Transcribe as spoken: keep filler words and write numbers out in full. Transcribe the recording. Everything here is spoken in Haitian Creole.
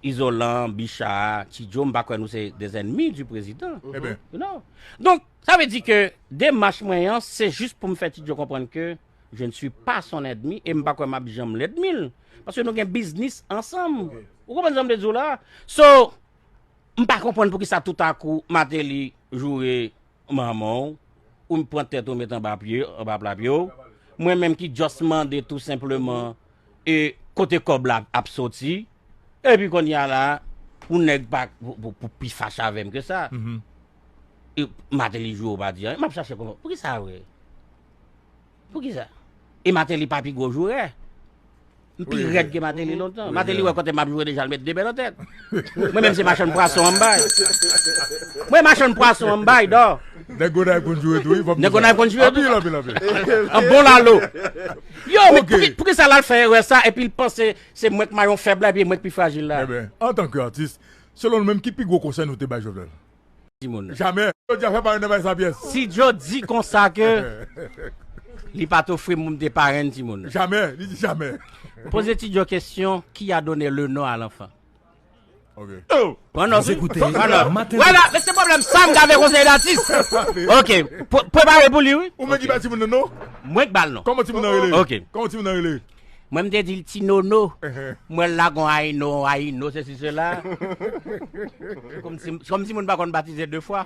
Izolan, Bicha, Ti Djo, m pa kwè nou se des ennemis du président. Donk, sa vle di ke demach mwen an, se jis pou m fè Ti Djo konprann ke je ne suis pas son ennemi e m pa kwè m ap janm lènmi l. Paske nou gen biznis ansanm. Ou konprann sa m vle di w la? So, m pa konprann poukisa toutakou Martelly joure manman w, ou pran tèt ou met anba pye, anba pla pye w. Mwen menm ki just mande tou senpleman e kote kòb la ap soti. Epi kounye a la, pou nèg pa, pou, pou, pou pi fache avè m ke sa. E Martelly joure w pa di anyen. M ap chache konprann. Poukisa vre? Poukisa? E Martelly pa pi gwo jourè. M pi rèd ke Martelly lontan. Martelly wè kote m ap joure deja, l met de bèl an tèt. Mwen menm se machann pwason an m bay. Mwen machann pwason an m bay, dò. Nèg Gonayiv konn joure tou, wi. Nèg Gonayiv konn joure tou. Anpil, anpil, anpil. An bon lalo. Yo, men poukisa l al fè erè sa epi l panse se mwen k mayon fèb la epi mwen k pi frajil la? Ebyen, antanke atis, selon nou menm, ki pi gwo konsèy nou te bay Jovenel? Timoun. Jamè. Jodi a fè parenn nan bay sa pyès. Si Djo di konsa ke li pa t ofri m pou m te parenn timoun. Jamè, li di jamè. Poze Ti Djo kesyon, qui a donné le nom à l'enfant? Ok. Pran nòt, wi. Pran nòt. Wala, men se pwoblèm sa m ka fè konsèy datis. Ok, prepare pou li, wi. Ou menm ki ba timoun nan non? Mwen k ba l non. Kòman timoun nan rele? Ok. Kòman timoun nan rele? Mwen m te di l Ti Nono. Mwen l la gon Ayino, Ayino, sesi, sela. Kòmsi, kòmsi moun pa konn batize de fwa.